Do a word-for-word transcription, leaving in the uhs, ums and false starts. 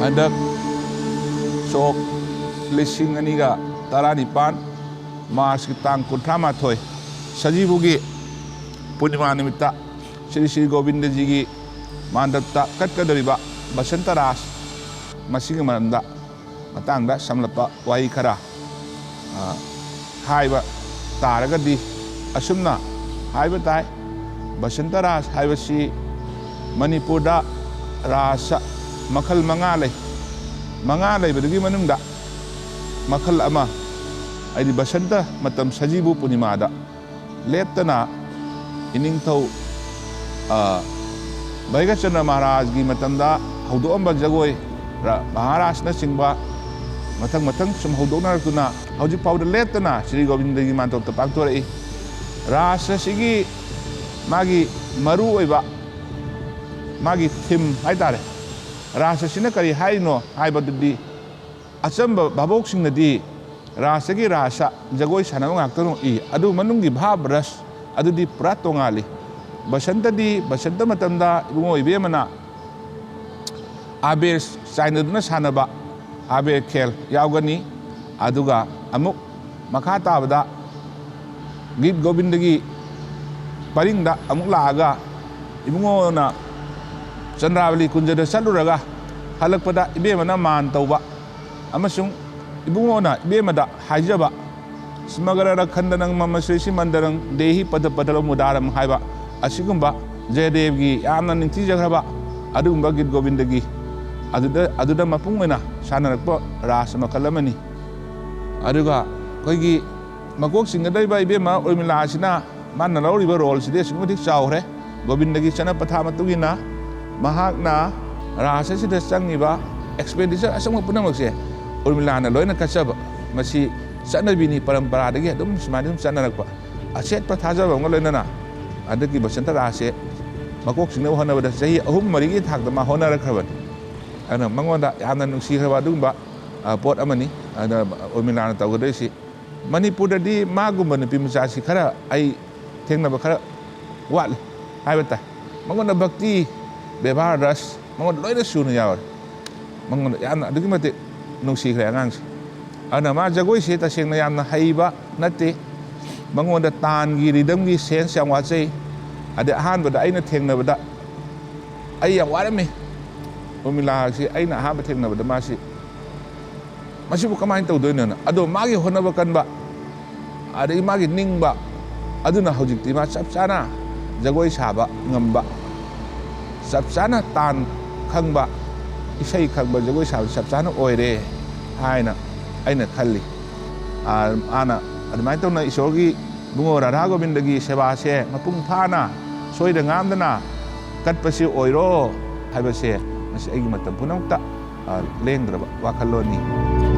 ꯍꯟꯗꯛ ꯁꯣꯛ ꯂꯤꯁꯤꯡ ꯑꯅꯤꯒ ꯇꯔꯥꯅꯤꯄꯥꯟ ꯃꯥꯔꯆꯀꯤ ꯇꯥꯡ ꯀꯨꯟꯊ꯭ꯔꯥ ꯃꯥꯊꯣꯏ ꯁꯖꯤꯕꯨꯒꯤ ꯄꯨꯔꯅꯤꯃꯥ ꯅꯨꯃꯤꯠꯇ ꯁ꯭ꯔꯤ ꯁ꯭ꯔꯤ ꯒꯣꯕꯤꯟꯗꯖꯤꯒꯤ ꯃꯥꯟꯗꯞꯇ ꯀꯠꯀꯗꯧꯔꯤꯕ ꯕꯁꯟꯇ ꯔꯥꯁ, ꯃꯁꯤꯒꯤ ꯃꯔꯝꯗ, ꯃꯇꯥꯡꯗ ꯁꯝꯂꯞꯄ ꯋꯥꯍꯩ ꯈꯔ, ꯑ, ꯍꯥꯏꯕ ꯇꯥꯔꯒꯗꯤ, ꯑꯁꯨꯝꯅ ꯍꯥꯏꯕ ꯇꯥꯏ, ꯕꯁꯟꯇ ꯔꯥꯁ ꯍꯥꯏꯕꯁꯤ ꯃꯅꯤꯄꯨꯔꯗ ꯔꯥꯁ ꯃꯈꯜ ꯃꯉꯥ ꯂꯩ꯫ ꯃꯉꯥ ꯂꯩꯕꯗꯨꯒꯤ ꯃꯅꯨꯡꯗ ꯃꯈꯜ ꯑꯃ, ꯍꯥꯏꯗꯤ ꯕꯁꯟꯇ ꯃꯇꯝ ꯁꯖꯤꯕꯨ ꯄꯨꯔꯅꯤꯃꯥꯗ ꯂꯦꯞꯇꯅ ꯏꯅꯤꯡꯊꯧ, ꯑ, ꯚꯩꯒꯆꯟꯗ꯭ꯔ ꯃꯍꯥꯔꯥꯖꯒꯤ ꯃꯇꯝꯗ ꯍꯧꯗꯣꯛꯑꯝꯕ ꯖꯒꯣꯏ, ꯔ-, ꯃꯍꯥꯔꯥꯁꯅꯆꯤꯡꯕ ꯃꯊꯪ ꯃꯊꯪ ꯁꯨꯝ ꯍꯧꯗꯣꯛꯅꯔꯛꯇꯨꯅ ꯍꯧꯖꯤꯛ ꯐꯥꯎꯗ ꯂꯦꯞꯇꯅ ꯁ꯭ꯔꯤ ꯒꯣꯕꯤꯟꯗꯒꯤ ꯃꯥꯟꯇꯣꯞꯇ ꯄꯥꯡꯊꯣꯔꯛꯏ꯫ ꯔꯥꯁ ꯑꯁꯤꯒꯤ ꯃꯥꯒꯤ ꯃꯔꯨ ꯑꯣꯏꯕ ꯃꯥꯒꯤ ꯊꯤꯝ ꯍꯥꯏꯇꯥꯔꯦ, ꯔꯥꯁ ꯑꯁꯤꯅ ꯀꯔꯤ ꯍꯥꯏꯔꯤꯅꯣ ꯍꯥꯏꯕꯗꯨꯗꯤ, ꯑꯆꯝꯕ ꯚꯥꯕꯣꯛꯁꯤꯡꯅꯗꯤ ꯔꯥꯁꯇꯒꯤ ꯔꯥꯁ ꯖꯒꯣꯏ ꯁꯥꯟꯅꯕ ꯉꯥꯛꯇꯅ ꯎꯏ, ꯑꯗꯨ ꯃꯅꯨꯡꯒꯤ ꯚꯥꯕ ꯔꯁ ꯑꯗꯨꯗꯤ ꯄꯨꯔꯥ ꯇꯣꯉꯥꯜꯂꯤ꯫ ꯕꯁꯟꯇꯗꯤ, ꯕꯁꯟꯇ ꯃꯇꯝꯗ ꯏꯕꯨꯡꯉꯣ ꯏꯕꯦꯝꯃꯅ ꯑꯕꯦꯔ ꯆꯥꯏꯅꯗꯨꯅ ꯁꯥꯟꯅꯕ ꯑꯕꯦꯔ ꯈꯦꯜ ꯌꯥꯎꯒꯅꯤ꯫ ꯑꯗꯨꯒ ꯑꯃꯨꯛ ꯃꯈꯥ ꯇꯥꯕꯗ ꯒꯤꯠ ꯒꯣꯕꯤꯟꯗꯒꯤ ꯄꯔꯤꯡꯗ ꯑꯃꯨꯛ ꯂꯥꯛꯑꯒ ꯏꯕꯨꯡꯉꯣꯅ ꯆꯟꯗ꯭ꯔꯥꯕꯂꯤ ꯀꯨꯟꯖꯗ ꯆꯠꯂꯨꯔꯒ ꯍꯜꯂꯛꯄꯗ ꯏꯕꯦꯝꯃꯅ ꯃꯥꯟ ꯇꯧꯕ ꯑꯃꯁꯨꯡ ꯏꯕꯨꯡꯉꯣꯅ ꯏꯕꯦꯝꯃꯗ ꯍꯥꯏꯖꯕ, "ꯁ꯭ꯃꯒ꯭ꯔ ꯔꯈꯟꯗꯅꯪ ꯃꯃ ꯁ꯭ꯔꯤꯁꯤ ꯃꯟꯗꯔꯪ ꯗꯦꯍꯤ ꯄꯗ ꯄꯗꯂ ꯃꯨꯗꯥꯔꯝ" ꯍꯥꯏꯕ ꯑꯁꯤꯒꯨꯝꯕ ꯖꯌꯗꯦꯕꯒꯤ ꯌꯥꯝꯅ ꯅꯤꯡꯊꯤꯖꯈ꯭ꯔꯕ ꯑꯗꯨꯒꯨꯝꯕ ꯒꯤꯠ ꯒꯣꯕꯤꯟꯗꯒꯤ ꯑꯗꯨꯗ, ꯑꯗꯨꯗ ꯃꯄꯨꯡ ꯑꯣꯏꯅ ꯁꯥꯟꯅꯔꯛꯄ ꯔꯥꯁ ꯃꯈꯜ ꯑꯃꯅꯤ꯫ ꯑꯗꯨꯒ ꯑꯩꯈꯣꯏꯒꯤ ꯃꯀꯣꯛ ꯆꯤꯡꯒꯗꯧꯔꯤꯕ ꯏꯕꯦꯝꯃ ꯎꯔꯃꯤꯂꯥ ꯑꯁꯤꯅ ꯃꯥꯅ ꯂꯧꯔꯤꯕ ꯔꯣꯜꯁꯤꯗꯤ ꯑꯁꯨꯛꯀꯤ ꯃꯇꯤꯛ ꯆꯥꯎꯈ꯭ꯔꯦ꯫ ꯒꯣꯕꯤꯟꯗꯒꯤ ꯆꯠꯅ ꯄꯊꯥꯞ ꯃꯇꯨꯡ ꯏꯟꯅ ꯃꯍꯥꯛꯅ ꯔꯥꯁ ꯑꯁꯤꯗ ꯆꯪꯉꯤꯕ ꯑꯦꯛꯁꯄꯦꯟꯗꯤꯆꯔ ꯑꯆꯪꯕ ꯄꯨꯝꯅꯃꯛꯁꯦ ꯎꯔꯃꯤꯂꯥꯅ ꯂꯣꯏꯅ ꯀꯠꯆꯕ, ꯃꯁꯤ ꯆꯠꯅꯕꯤꯅꯤ, ꯄꯔꯝꯄꯔꯥꯗꯒꯤ ꯑꯗꯨꯝ ꯁꯨꯃꯥꯏꯅ ꯑꯗꯨꯝ ꯆꯠꯅꯔꯛꯄ꯫ ꯑꯆꯦꯠꯄ ꯊꯥꯖꯕ ꯑꯃꯒ ꯂꯣꯏꯅꯅ ꯍꯟꯗꯛꯀꯤ ꯕꯁꯟꯇ ꯔꯥꯁꯁꯦ ꯃꯀꯣꯛ ꯆꯤꯡꯅꯕ ꯍꯣꯠꯅꯕꯗ ꯆꯍꯤ ꯑꯍꯨꯝ ꯃꯔꯤꯒꯤ ꯊꯥꯛꯇ ꯃꯥ ꯍꯣꯠꯅꯔꯛꯈ꯭ꯔꯕꯅꯤ꯫ ꯑꯗꯨꯅ ꯃꯉꯣꯟꯗ ꯌꯥꯝꯅ ꯅꯨꯡꯁꯤꯈ꯭ꯔꯕ ꯑꯗꯨꯒꯨꯝꯕ, ꯑ, ꯄꯣꯠ ꯑꯃꯅꯤ꯫ ꯑꯗꯨꯅ ꯎꯔꯃꯤꯂꯥꯅ ꯇꯧꯒꯗꯣꯏꯁꯤ ꯃꯅꯤꯄꯨꯔꯗꯗꯤ ꯃꯥꯒꯨꯝꯕ ꯅꯨꯄꯤ ꯃꯆꯥꯁꯤ ꯈꯔ ꯑꯩ ꯊꯦꯡꯅꯕ ꯈꯔ ꯋꯥꯠꯂꯤ ꯍꯥꯏꯕ ꯇꯥꯏ꯫ ꯃꯉꯣꯟꯗ ꯚꯛꯇꯤ, ꯕꯦꯕꯥꯔ ꯔꯁ ꯃꯉꯣꯟꯗ ꯂꯣꯏꯅ ꯁꯨꯅ ꯌꯥꯎꯔꯦ꯫ ꯃꯉꯣꯟꯗ ꯌꯥꯝꯅ ꯑꯗꯨꯛꯀꯤ ꯃꯇꯤꯛ ꯅꯨꯡꯁꯤꯈ꯭ꯔꯦ ꯑꯉꯥꯡꯁꯦ꯫ ꯑꯗꯨꯅ ꯃꯥ ꯖꯒꯣꯏꯁꯦ ꯇꯁꯦꯡꯅ ꯌꯥꯝꯅ ꯍꯩꯕ ꯅꯠꯇꯦ꯫ ꯃꯉꯣꯟꯗ ꯇꯥꯟꯒꯤ ꯔꯤꯗꯝꯒꯤ ꯁꯦꯟꯁ ꯌꯥꯝ ꯋꯥꯠꯆꯩ꯫ ꯑꯗꯩ ꯑꯍꯥꯟꯕꯗ ꯑꯩꯅ ꯊꯦꯡꯅꯕꯗ ꯑꯩ ꯌꯥꯝ ꯋꯥꯔꯝꯃꯤ꯫ ꯎꯔꯃꯤꯂꯥꯁꯤ ꯑꯩꯅ ꯑꯍꯥꯟꯕ ꯊꯦꯡꯅꯕꯗ ꯃꯥꯁꯤ ꯃꯁꯤꯕꯨ ꯀꯃꯥꯏꯅ ꯇꯧꯗꯣꯏꯅꯣꯅ꯫ ꯑꯗꯣ ꯃꯥꯒꯤ ꯍꯣꯠꯅꯕ ꯀꯟꯕ, ꯑꯗꯒꯤ ꯃꯥꯒꯤ ꯅꯤꯡꯕ, ꯑꯗꯨꯅ ꯍꯧꯖꯤꯛꯇꯤ ꯃꯥ ꯆꯞ ꯆꯥꯅ ꯖꯒꯣꯏ ꯁꯥꯕ ꯉꯝꯕ, ꯆꯞ ꯆꯥꯅ ꯇꯥꯟ ꯈꯪꯕ, ꯏꯁꯩ ꯈꯪꯕ ꯖꯒꯣꯏ ꯁꯥꯕ ꯆꯞ ꯆꯥꯅ ꯑꯣꯏꯔꯦ ꯍꯥꯏꯅ ꯑꯩꯅ ꯈꯜꯂꯤ꯫ ꯑꯥ, ꯃꯥꯅ ꯑꯗꯨꯃꯥꯏꯅ ꯇꯧꯅ ꯏꯁꯣꯔꯒꯤ ꯏꯕꯨꯡꯉꯣ ꯔꯥꯙꯥ ꯒꯣꯕꯤꯟꯗꯒꯤ ꯁꯦꯕꯥꯁꯦ ꯃꯄꯨꯡ ꯐꯥꯅ ꯁꯣꯏꯗ ꯉꯥꯝꯗꯅ ꯀꯠꯄꯁꯤ ꯑꯣꯏꯔꯣ ꯍꯥꯏꯕꯁꯦ ꯉꯁꯤ ꯑꯩꯒꯤ ꯃꯇꯝ ꯄꯨꯝꯅꯃꯛꯇ, ꯑꯥ, ꯂꯦꯡꯗ꯭ꯔꯕ ꯋꯥꯈꯜꯂꯣꯟꯅꯤ꯫